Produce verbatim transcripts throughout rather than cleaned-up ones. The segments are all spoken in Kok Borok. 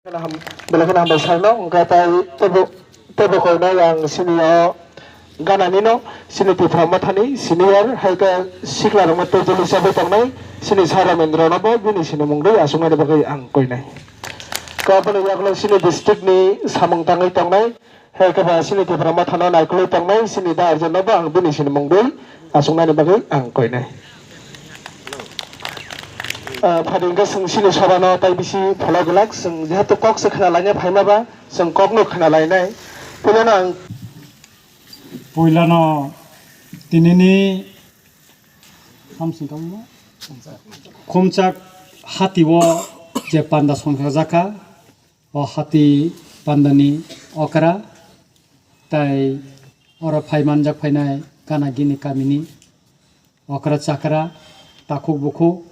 Belai kheno hambai sarno, hwnkhe tai teibo, teibo koinai ang sini o ganani no, sini Tipra Mothani senior, hai khe sikla rokno tei joli chagwi tongnai, sini Sir Ramendra no bo bini sini mungdwi aswknani bagwi ang koinai. Khe aboni yagulo sini district ni samung tangwi tongnai, hai khe ba sini Tipra Mothano naikolwi tongnai, sini da arjan no bo ang bini sini mungdwi aswknani bagwi ang koinai. Ah, phadi hwnkhe chwng chini sobano tai bisi pholok glak, chwng jehetu kok se khna laina phaima ba, chwng kokno khna lainai. Puilano ang puilano tinini hamsing tongmo khumchak hati o je panda songkha jakha, o hati pandani okra, tai oro phai manjak phainai gana gini kamini okra chakra, takhuk bukhuk,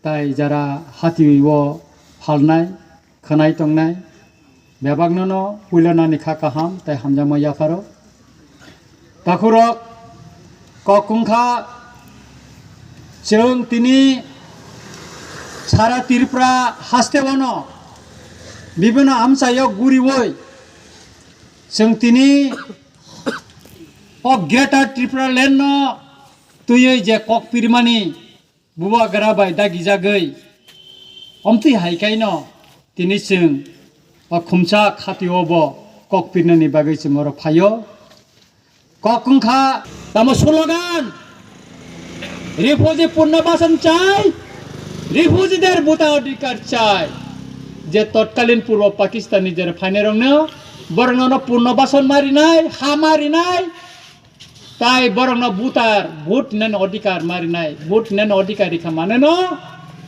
tai jara hati o phalnai, khwnai tongnai, bebakno no puila nani kha kaham tai hamjakma yapharo. Takhurok kok wngkha, chwng tini sara Tripura haste o no bibino amchaio guriwi chwng tini o Greater Tripura Land no twiwi je kok pirmani bubagra bai dagijagwi, omtwi hai khaino tini chwng o khumchak hati o bo kok pirnani bagwi chwng oro phaio. Kok wngkha tamo slogan, "Refugee punno basan chai, refugee der buta odhikar chai." Je totkalin purbo Pakistan ni jera phainai rokno, borokno no punno basan marinai, ha marinai, tai borokno butar, vote nani odhikar marinai, vote nani odhikar rikha maneno,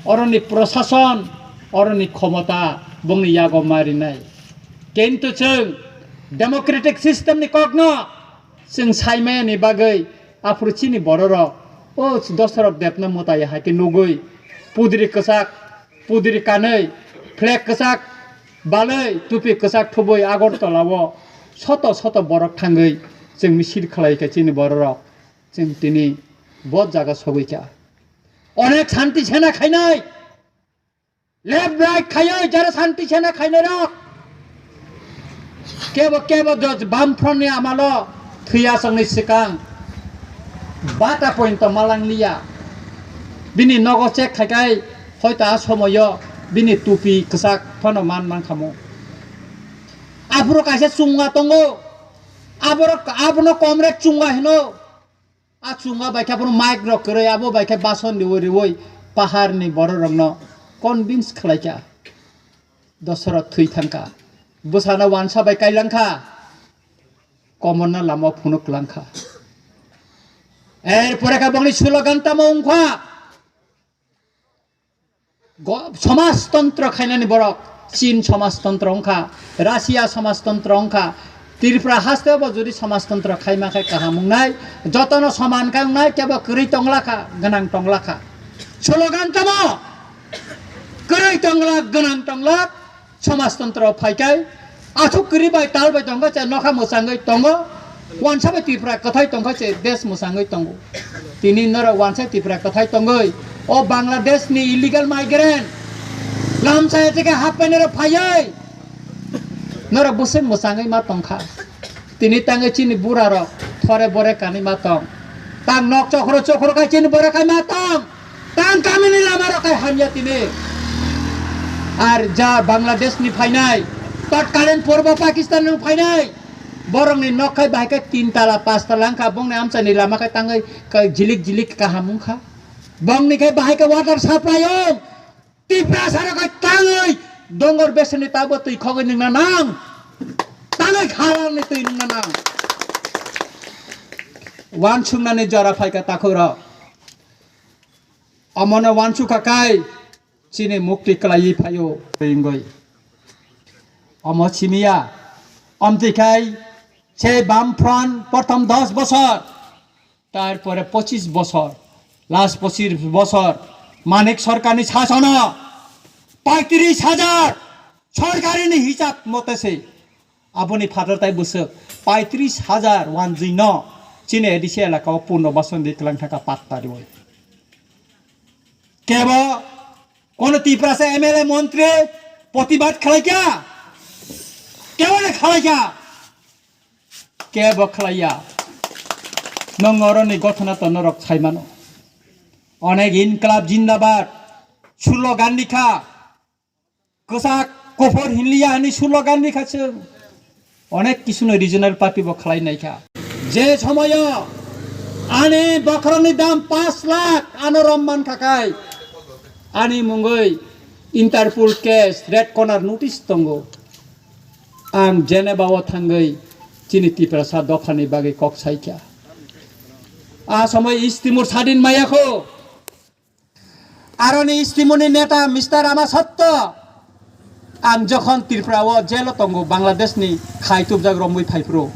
oroni prosason, oroni khomota bongni yago marinai. Kintu chwng democratic system ni kokno chwng saimayani bagwi aphuru chini bororok o Dosarok Debno mwtai hai khe nugwi pudri kwchak, pudri kanwi, flag kwchak balwi, tupi kwchak thubwi Agartala o soto soto borok thangwi chwng misil khlai kha chini bororok. Chwng tini bo jaga sogwi kha. Onek santi sena khainai. Left right khaiwi jara santi sena khainai rok. Kebo kebo joj bam front ni amalo thwiya songni swkang bata point to malang liya. Bini nogo check khaikai hoito a somoyo bini tupi kwchak phano man mankhamu. Aphuru kaisa chunga tongo. Aborok, abono comrade chunga hino. A chunga bai khe abono mic rok kwrwi, abo bai khe bason riwi riwi pahar ni borok rokno convince khlai kha. Dosarok thwi thang kha. Bwsano wansa bai kailang kha. Komorno lama phunuk lang kha. Er pore khe bongni slogan tamo wngkha. Go-, somajtontro khainani borok, Chin somajtontro wngkha, Russia somajtontro wngkha, Tripura haste bo jodi somajtontro khaima khe kaham wngnai, jotono soman khe wngnai, kebo kwrwi tonglakha, gwnang tonglakha. Slogan tamo? Kwrwi tonglak, gwnang tonglak, somajtontro phaikai, Aswk kwrwi bai tal bai tongkha se nokha mwchangwi tongo, wansa bai Tripura kwthai tongkha se desh mwchangwi tongo. Tini norok wansa Tripura kwthai tongwi o Bangladesh ni illegal migrant lamsa ete khe happai norok phaiwi norok bwswk mwchangwi ma tongkha. Tini tangwi chini bura rok thore bore kanwi ma tong, tang nok chokhoro chokhoro khai chini bora khai ma tong. Tang kamini lama rok kai hamya tini. Ar ja Bangladesh ni phainai, totkalin purbo Pakistan ni phainai, borok ni nok khai bahai khe tin tala, pas tala wngkha, bongni amchai ni lama khai tangwi kai jilik jilik kaham wngkha. Bongni khai bahai khe water supply wng, Tiprasa rok khai tangwi dongor beseni tabo twi khogwi nungna nang, tangwi khalang ni twi nungna nang. Wansuknani jora phaikha takhuk rok. Omono wansukha kai chini mukti kwlaiwi phaio ringwi. Omo simiya, omtwi khai se Bam Front prothom dos bosor, tarpore pochis bosor, last pochis bosor Manik Sarkarni sasono paitris hajar sorkarini hisab mote se. Aboni phatar tai bwswk paitris hajar wanjwi no chini A D C elaka o punno bason di kwlang thangkha patta riwi. Kebo kono Tiprasa M L A montri Protibad khlaikha? Kebole khlaikha? Kebo khlaiya. Nong oroni gothona to norok saimano. Onek Inklab Jindabad. Slogan rikha. Kwchak kuphur hinliya hinwi slogan rikha chwng. Onek kisuno regional party bo khlai naikha. Je somoyo ani bokhorokni dam pash lakh ano rom mankha khai, ani mungwi Interpol case, red corner notice tongo. Ang Geneva o thangwi chini Tiprasa dophani bagwi kok saikha. A somoi East Timor sadin mayakho. Aroni East Timor ni neta Mister Rama Satto, ang jokhon Tripura o jail o tongo, Bangladesh ni khai tubjak romwi phaiphuru,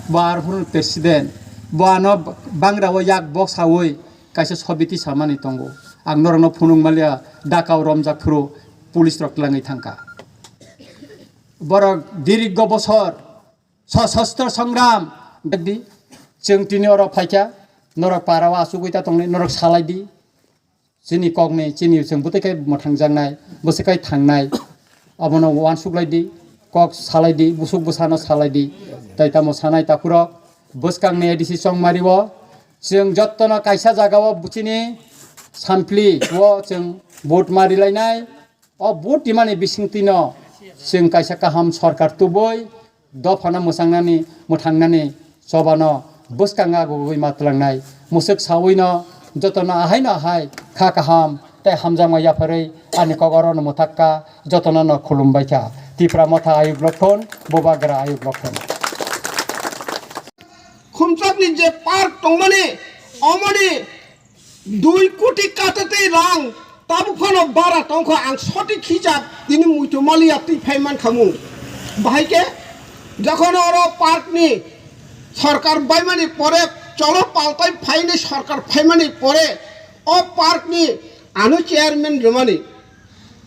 bo Arhur president, bo ano bangra o yak bok sawi kaisa sobiti samani tongo. Ang norokno phunuk maliya, Dhaka o romjak phuru police rok twlangwi thangkha. Borok diriggo bosor sosostro songram di, chwng tini oro phaikha, norok para o achugwi ta tongni, norok salai di. Chini kokni, chini chwng bwtwi khe mwthangjaknai, bwswk khe thangnai, abono uansuk lai di, kok salai di, busuk bwsano salai di, tei tamo sanai takhurok bwskangni A D C chongmari o chwng jottono kaisa jaga o chini sampli o chwng vote mari lainai, o vote rimani bisingtwino chwng kaisa kaham sorkar tubui dophano mwchangnani, mwthangnani chobano bwskango agugwi ma twlangnai. Mwswk sawino jotono ahaino ahai kha kaham tei hamjakma yapharwi ani kok orono mwthakka, jotono no khulumbaikha. Tipra Motha Ayuk Lokhon, Bubagra Ayuk Lokhon. Khumchakni je park tongmani, omoni dui koti katatwi rang tabuk phano bara tongkha, ang sotik hisab tini muitu maliya twi phai mankha mung. Bahai khe jokhon oro park ni sorkar baimani pore, cholo paltai phaini sorkar phaimani pore o park ni ano chairman rwmani.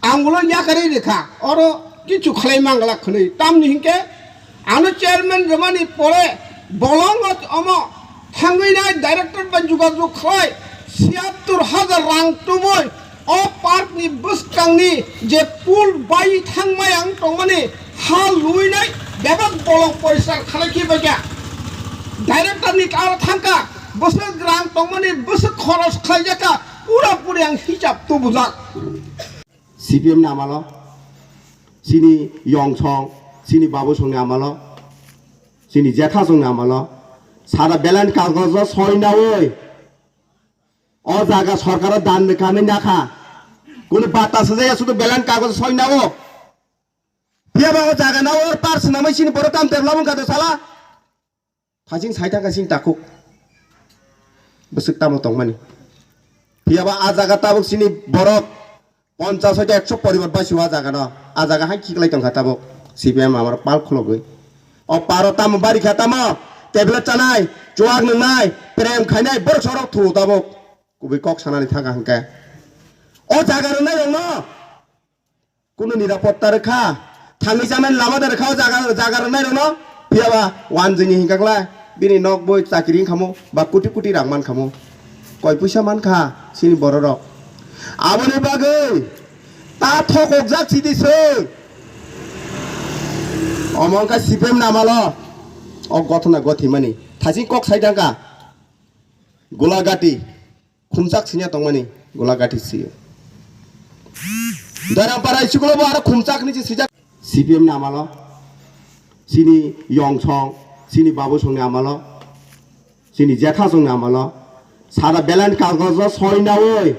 Ang ulo yakarwi rikha, oro kichu khlai mangla khwnwi. Tamni hinkhe ano chairman rwmani pore bolongo omo thangwi nai director bai jogajog khlai siyattor hajar rang tubui o park ni bwskangni je pool bai thangmai ang tongmani ha lui nai bebak bolong poriskar khlai khe baikha. Director ni karo thangkha, bwswk rang tongmani bwswk khoros khlaijakha, pura puri ang hisab tubujak. C P M ni amalo, chini yong song, chini babu songni amalo, chini jetha songni amalo, sara belen kagojo soi naui, o jaga sorkaro dan rwkha hinwi nakha, kunu bata sajaya sudu belen kagojo soi nao, phiyaba o jaga nao or par swnamwi chini borok tam develop wngkha do sala. Thaching sai thangkha chini takhuk. Bwswk tamo tongmani. Phiyaba a jaga tabuk chini borok ponchas hoite ekso poribar basio a jaga no. A jaga hai khiklai tongkha tabuk. C P M amaro pal khulogwi. O paro tamo barikha tamo. Tablet chanai, chuak nwngnai, prem khainai, borok sorok thu tabuk. Kubui kok sanani thangkha hwnkhe. O jaga rwnai rokno. Kunu nirapotta rwkha, thangwi chamani lama da rwkha o jaga, jaga rwnairokno, phiyaba wanjwini hinkha khlai, bini nok boi chakiri wngkhamo, ba koti koti rang mankha mo, koi puisa mankha chini bororok. Aboni bagwi ta thokokjak sidi chwng. Omo wngkha C P M namalo, o gothona gothimani, thaching kok sai thangkha, Golagati. Khumchak sini tongmani Golagati sio. Darampara school bo aro khumchak ni sijak. C P M ni amalo, sini yong song, sini babu song ni amalo, sini jetha song ni amalo, sara belen kagojo soi naui.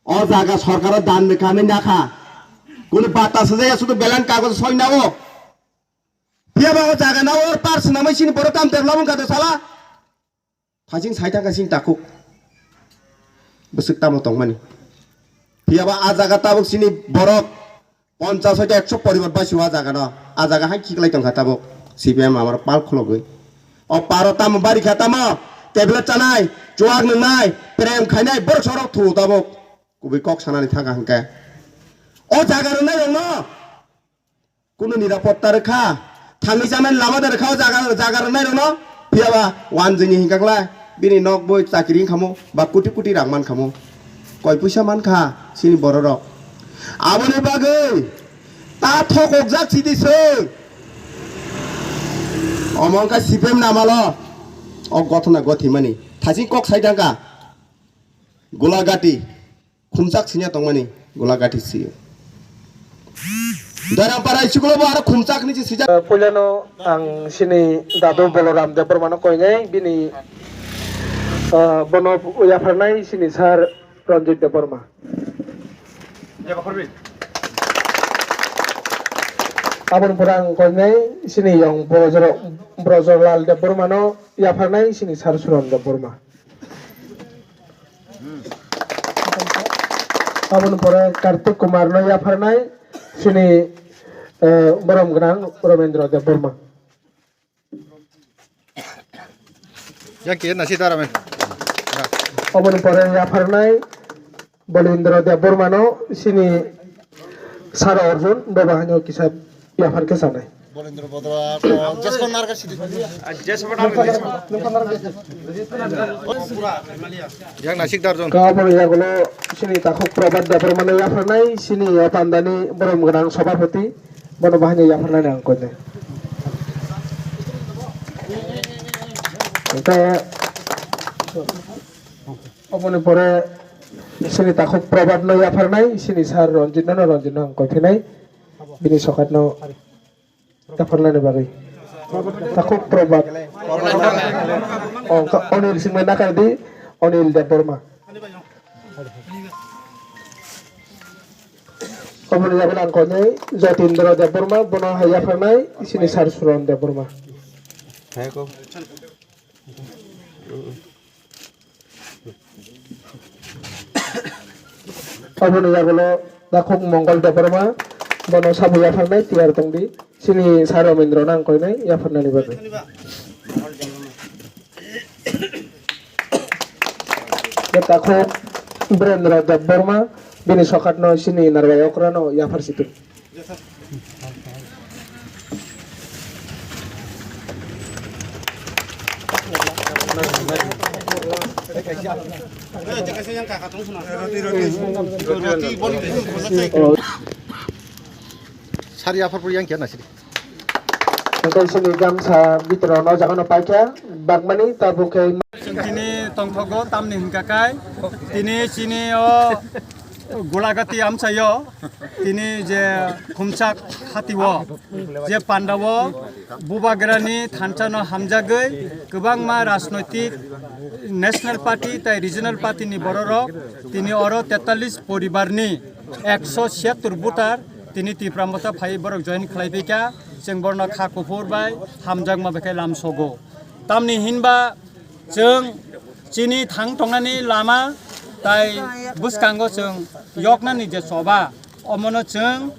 O jaga sorkaro dan rwkha hinwi nakha. Kunu bata sajaya sudu belen kagojo soi nao. Phiyaba o jaga nao or par swnamwi chini borok tam develop wngkha do sala. Thaching sai thangkha chini takhuk. Bwswk tamo tongmani. Phiyaba a jaga tabuk chini borok ponchas hoite ekso poribar basio a jaga no. A jaga hai khiklai tongkha tabuk. C P M amaro pal khulogwi. O paro tamo barikha tamo. Tablet chanai, chuak nwngnai, prem khainai, borok sorok thu tabuk. Kubui kok sanani thangkha hwnkhe. O jaga rwnai rokno. Kunu nirapotta rwkha, thangwi chamani lama da rwkha o jaga, jaga rwnairokno, phiyaba wanjwini hinkha khlai, bini nok boi chakiri wngkhamo, ba koti koti rang mankhamo, koi puisa mankha chini bororok. Aboni bagwi ta thokokjak sidi se. Omo wngkha C P M namalo o gothona gothimani. Thasing kok sai thangkha. Golagati. Khumchak sini tongmani. Golagati si. Darampara school bo aro khumchak ni si sijak. Puilano ang sini dadu Boloram Debbarmano koinai bini, ah, bono yapharnai sini sir Ranjit Debbarma. Aboni pore ang koinai sini yong Brojor-, Brojorlal Debbarmano yapharnai sini sir Suran Debbarma. Aboni pore Kartik Kumarno yapharnai sini, eh, borom gwnang Ramendra Debbarma. Yang kiri nasi dara men. Aboni pore yapharnai Balindra Debbarmano sini Sara Arjun baba hanyo kisa yaphar khe sanai. Balindra Bodra, Jasper Narga City. Yang nasik darjon. Ka aboni yagulo sini takhuk Prabhat Debbarmano yapharnai sini o pandani borom gwnang sabhapati. Bono bahai no yapharnani ang koinai. Hingke oboni pore sini takhuk Prabhat no yapharnai, sini sir Ranjit no, Ranjit no ang koi phinai. Bini sokat no yapharnani bagwi. Takhuk Prabhat. Oh, ka-, Onil Singh bai nakar di, Onil Debbarma. Oboni yagulo ang koinai Jotindra Debbarma, bono hai yapharnai sini sir Suron Debbarma. Oboni yagulo takhuk Mongol Debbarma, bono sabo yapharnai tiyar tongdi. Sini sir Ramendra no ang koinai yapharnani bagwi. Takhuk Birendra Debbarma, bini sokat no sini narwai okra no yaphar situ. Sari aphar puri yang kiya nasiri. Tei sini gamsa bitorok no jaga no paikha, bakmani tabuk khe. Chwng tini tongthogo tamni hwnkha kai, tini chini o Golagati amchaio, tini je khumchak hati o, je panda o, Bubagrani thansa no hamjagwi kwbangma rajnoitik National Party tei Regional Party ni bororok tini oro tetallis poribar ni ekso siyattor voter tini Tipra Motha phai borok join khlai phaikha, chwng borno kha kuphur bai hamjakma bai khe lam sogo. Tamni hinba chwng chini thang tongnani lama tai bwskango chwng yoknani je choba, omono chwng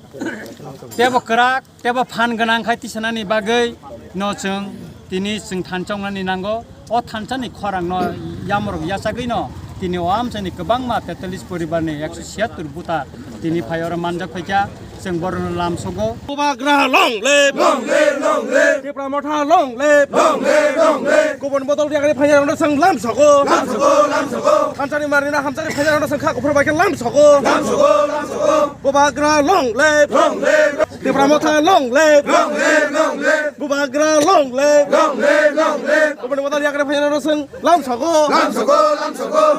tebo kwrak tebo phan gwnang khai tisanani bagwi no chwng tini chwng thansa wngnani nango. O thansani khorang no yamorok yachagwi no tini o amchaini kwbangma tetallis poribar ni ekso siyattor voter tini phai oro manjak phaikha, chwng borokno lam sogo. Bubagra long live! Long live, long live! Tipra Motha long live! Long live, long live! Kubun bodol riyagani phaiyarokno chwng lam sogo! Lam sogo, lam sogo! Thansani marina hamsani phaiyarokno chwng kha kuphur bai khe lam sogo! Lam sogo, lam sogo! Bubagra long live! Long live! Tipra Motha long live! Long live, long live! Bubagra long live! Long live, long live! Kubun bodol riyagani phaiyarokno chwng lam sogo! Lam sogo, lam sogo!